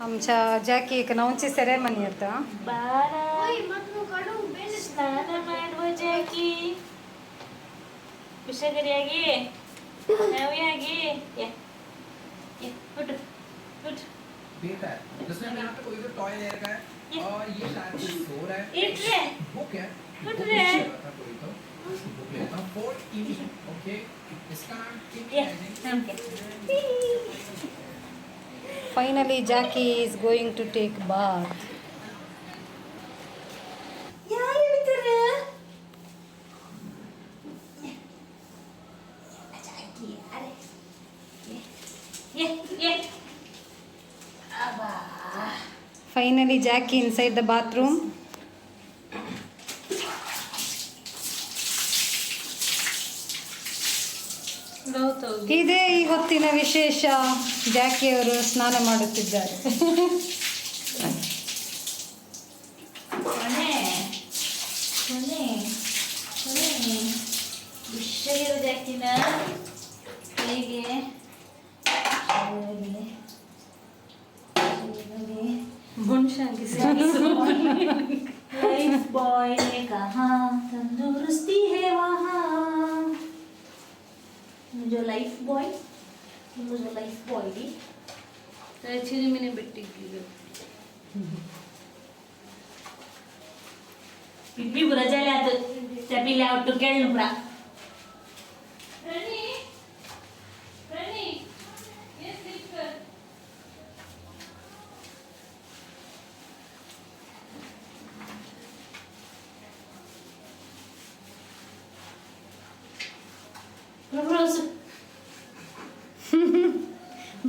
आमच्या जॅकीक न्हावची सेरेमनी येता. ಸ್ನಾನ ಮಾಡುವ ಜಾಕಿ ಹುಷಾರಿಯಾಗಿ ನಾವ್ಯಾಗಿ ಉಟ್ಟು ಉಟ್ಟು. बेटा है जिसने अपने हाथ पे कोई तो टॉय ले रखा है और ये शायद कोई सो रहा है. ಇಟ್ರೆ बुक है. उठ बुक रहे हैं। चाहिए था कोई तो बुक लेता हूँ. Fort TV. ओके, इसका नाम टीवी है I think. ನಮ್ಗೆ Finally Jackie is going to take bath. ಯಾರು ಹೇಳ್ತಾರೆ ಜಾಕಿ? ಅರೆ ಏ ಏ ಅಬ್ಬಾ. Finally Jackie inside the bathroom. ಇದೇ ಈ ಹೊತ್ತಿನ ವಿಶೇಷ. ಜಾಕಿಯವರು ಸ್ನಾನ ಮಾಡುತ್ತಿದ್ದಾರೆ. ಕೊನೆ ಕೊನೆ ಕೊನೆ ಹುಷಾರಿರೋ ಜಾಕಿನ ಹೇಗೆ ಹುಷಾರಾಗಿ ಹುಷಾರಾಗಿ. लाइफ बॉय ने कहा तंदुरुस्ती है वहाँ. मुझे लाइफ बॉय, मुझे लाइफ बॉय भी. ಚಿರಿಮಿನಿ ಬಿಟ್ಟಿದ್ದು. ಬಿಬ್ಬಿ ಪುರ ಜಾಲಿ ಆತು ಚಪಿಲೆ ಒಟ್ಟು ಕೇಳು ಪುರ. ಪ್ರಣಿ, ಪ್ರಣಿ, ये स्लीप कर.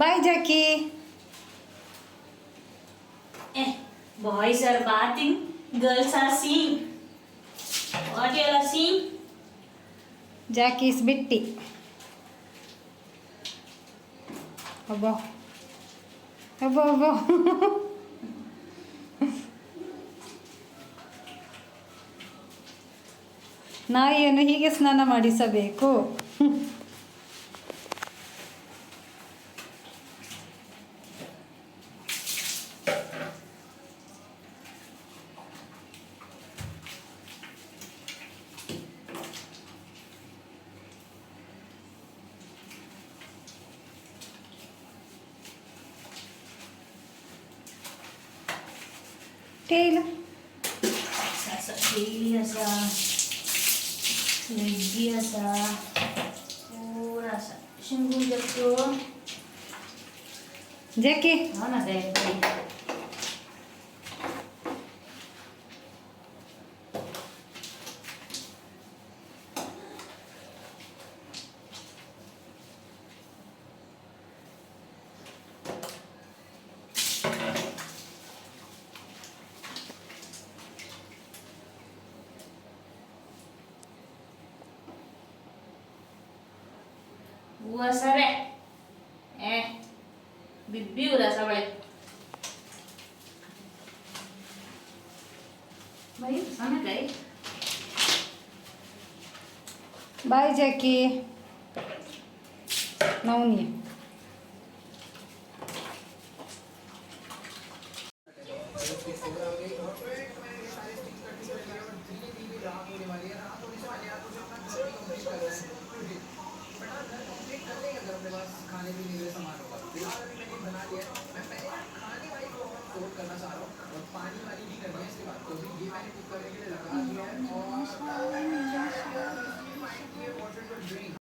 Bye Jackie. Boys are bathing, girls are seeing. What you are seeing? Jackie is ಬಿಟ್ಟಿ. ಅಬ್ಬಾ ಅಬ್ಬಾ ಅಬ್ಬಾ. ನಾಯಿಯನ್ನು ಹೀಗೆ ಸ್ನಾನ ಮಾಡಿಸಬೇಕು. ಟೇಲ್. ಕೇಳಿ ಆಸ, ಲೆಗ್ಗಿ ಆಸ, ಪೂರ ಆಸ ಶಿಂಗು ಜಪ್ಪು. ಜಾಕಿ. ಅವನ ಹೂವು ಸರೆ ಏ ಬಿಬ್ಬಿ ಉರ ಸವಳೆ ಬೈ ಸಣ್ಣಕಾಯಿ. ಬಾಯ್ ಜಾಕಿ. ನೌನಿ. रात होने वाली है. रात होने से पहले यार मुझे अपना घर भी कंप्लीट करना है. बट हाँ, घर कंप्लीट कर लेंगे अगर अपने पास खाने पीने के लिए सामान होगा. फिलहाल अभी मैंने बना लिया है. मैं पहले ना खाने वाली प्रॉब्लम सोल्व करना चाह रहा हूँ और पानी वाली भी करनी है इसके बाद. तो अभी ये मैंने कुक करने के लिए लगा दिया है और